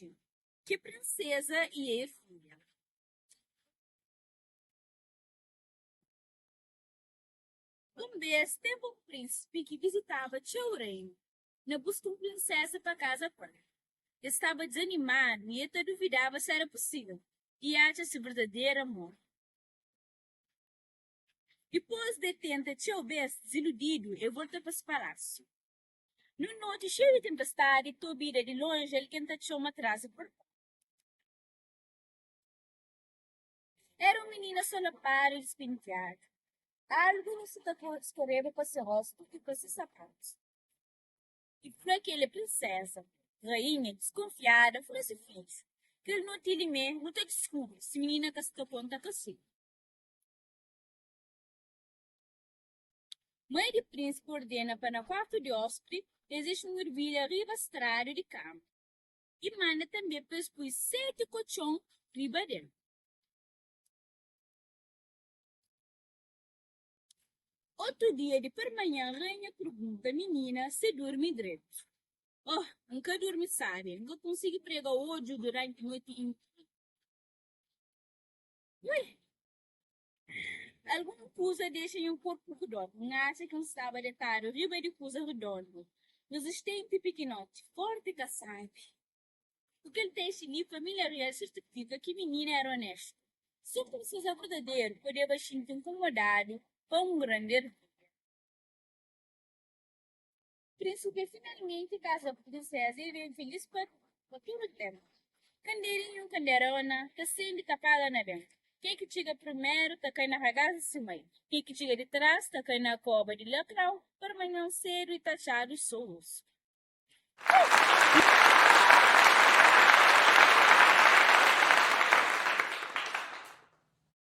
konxe ki prinseza i e filha. Un bês, tenba un prínsipi ki vizitaba txeu reinu na buska un prinseza pa kaza ku el. El staba dizanimadu i el ta duvidaba si éra pusível di atxa se verdaderu amor. Dipôs di el tenta txeu bês, diziludidu, el volta pa se palásiu. Nun noti xeiu di tenpestadi, ta obida di lonji algen ta txoma tras di porton. Éra un minina solapadu i dispintiadu. Algu sa ta skoreba pa se róstu i pa se sapatu. I fla ki el é prinséza. Rainha, diskunfiada, fla se fidju, Kel noti li mê, nu ta diskubri si minina ka sta konta ka-si. Mai di prínsipi ordena pa na kuartu di óspri es dexa un ervilha riba stradu di kama i manda tanbê pa es pui seti kotxon riba del. Otu dia di parmanhan rainha pergunta minina se durmi dretu. Oh, N ka durmi sabi, N ka konsigi prega odju duranti noti interu. Ui! Algun kuza dexa nha korpu ku dor. N atxa ki N staba detadu riba di kuza redondu, rizistenti i pikinoti, forti ka sabi. Ku kel testi li, família rial sertifika ki minina éra onéstu. Si un prinseza verdaderu podeba xinti nkomodadu pa un grandi ervilha. Prínsipi finalmenti kaza ku prinseza i vive filís pa tudu ténpu. Kanderinhu kanderona ta sende ta paga na ben. Ken ki txiga primeru ta kai na ragás di si mai. Ken ki txiga di tras ta kai na koba di lakrau. Parmanhan sedu i ta atxadu so osu.